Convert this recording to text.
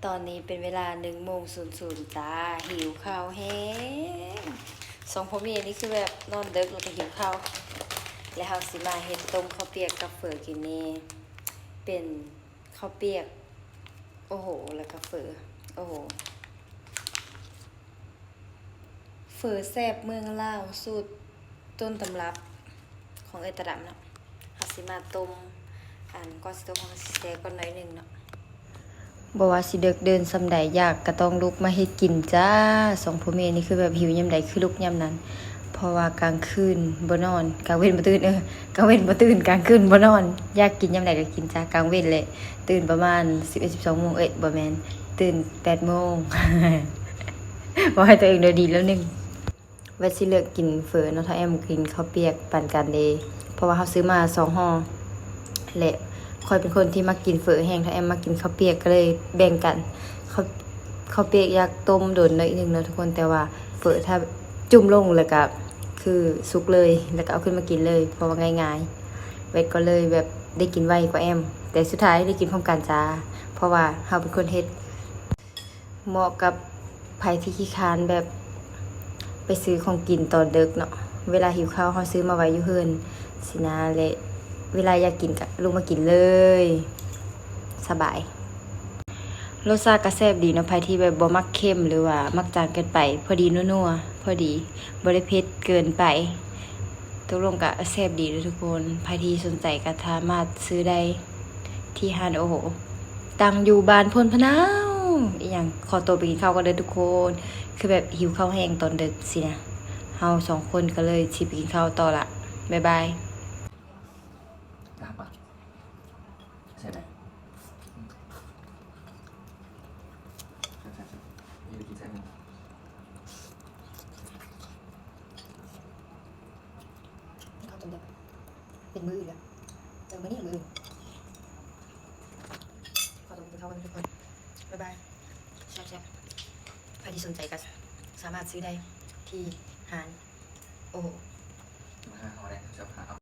ຕອນນີ້ເປັນເວລາໜຶ່ງໂມງສູນສູນຈ້າ ຫິວເຂົ້າແຮງ. ສອງຜົວເມຍນີ້ຄືແບບນອນເດິກແລ້ວກໍຫິວເຂົ້າ ແລະ ເຮົາຊິມາເຮັດຕົ້ມເຂົ້າປຽກກັບເຝີກິນແດ່. ເປັນເຂົ້າປຽກ ໂອ້ໂຫ ແລ້ວກໍເຝີ ໂອ້ໂຫ. ເຝີແຊບເມືອງລາວ ສູດຕົ້ນຕຳລັບຂອງເອື້ອຍຕາດຳເນາະ. ເຮົາຊິມາຕົ້ມ ອັນ ກ່ອນຊິຕົ້ມ ເຮົາຊິແຊ່ກ່ອນໜ້ອຍໜຶ່ງເນາະ. ບໍ່ວ່າຊິເດິກເດີນສ່ຳໃດ ຢາກກໍຕ້ອງລຸກມາເຮັດກິນຈ້າ. ສອງຜົວເມຍນີ້ຄືແບບຫິວຍາມໃດຄືລຸກຍາມນັ້ນ ເພາະວ່າກາງຄືນບໍ່ນອນ ກາງເວັນບໍ່ຕື່ນ ເອີ ກາງເວັນບໍ່ຕື່ນ ກາງຄືນບໍ່ນອນ ຢາກກິນຍາມໃດກໍກິນຈ້າ. ກາງເວັນແຫຼະ ຕື່ນປະມານສິບເອັດ ສິບສອງໂມງ ເອີຍ ບໍ່ແມ່ນ ຕື່ນແປດໂມງ. ເວົ້າໃຫ້ຕົວເອງໂດຍດີແລ້ວໜຶ່ງ. ແວັດຊິເລືອກກິນເຝີເນາະ ທ້າວແອມກິນເຂົ້າປຽກປັນກັນເດ້ ເພາະວ່າເຮົາຊື້ມາສອງຫໍ່ ແລະ ຂ້ອຍເປັນຄົນທີ່ມັກກິນເຝີແຮງ ທ້າວແອມມັກກິນເຂົ້າປຽກ ກໍເລີຍແບ່ງກັນ. ເຂົ້າ ເຂົ້າປຽກຢາກຕົ້ມດົນໜ້ອຍໜຶ່ງເນາະທຸກຄົນ ແຕ່ວ່າເຝີຖ້າຈຸ່ມລົງແລ້ວກໍຄືສຸກເລີຍ ແລ້ວກໍເອົາຂຶ້ນມາກິນເລີຍ ເພາະວ່າງ່າຍໆ. ແວັດກໍເລີຍແບບໄດ້ກິນໄວກວ່າແອມ ແຕ່ສຸດທ້າຍໄດ້ກິນພ້ອມກັນຈ້າ ເພາະວ່າເຮົາເປັນຄົນເຮັດ. ເໝາະກັບໃຜທີ່ຂີ້ຄ້ານແບບໄປຊື້ຂອງກິນຕອນເດິກເນາະ ເວລາຫິວເຂົ້າເຮົາຊື້ມາໄວ້ຢູ່ເຮືອນຊີ້ນະ ແລະ ເວລາຢາກກິນກະລຸກມາກິນເລີຍ ສະບາຍ. ລົດຊາດກະແຊບດີເນາະ ໃຜທີ່ແບບບໍ່ມັກເຄັມ ຫຼືວ່າມັກຈາງເກີນໄປ ພໍດີນົວໆ ພໍດີ ບໍ່ໄດ້ເຜັດເກີນໄປ. ຕົກລົງກະແຊບດີເດີທຸກຄົນ ໃຜທີ່ສົນໃຈກໍສາມາດຊື້ໄດ້ທີ່ຮ້ານ ໂອ້ໂຫ ຕັ້ງຢູ່ບ້ານໂພນພະເນົາ ອີ່ຫຍັງ. ຂໍຕົວໄປກິນເຂົ້າກ່ອນເດີທຸກຄົນ ຄືແບບຫິວເຂົ້າແຮງຕອນເດິກຊີ້ນະ. ເຮົາສອງຄົນກໍເລີຍຊິໄປກິນເຂົ້າຕໍ່ລະ ບາຍບາຍ. ເຂົ້າຕົ້ມເດີ ເປັນມື້ອື່ນລະ ເອີ ມື້ນີ້ມື້ອື່ນ. ຂໍຕົວໄປກິນເຂົ້າກ່ອນເດີທຸກຄົນ ບາຍບາຍ. ແຊບໆ ໃຜທີ່ສົນໃຈກໍສາມາດຊື້ໄດ້ທີ່ຮ້ານ ໂອ້ໂຫ.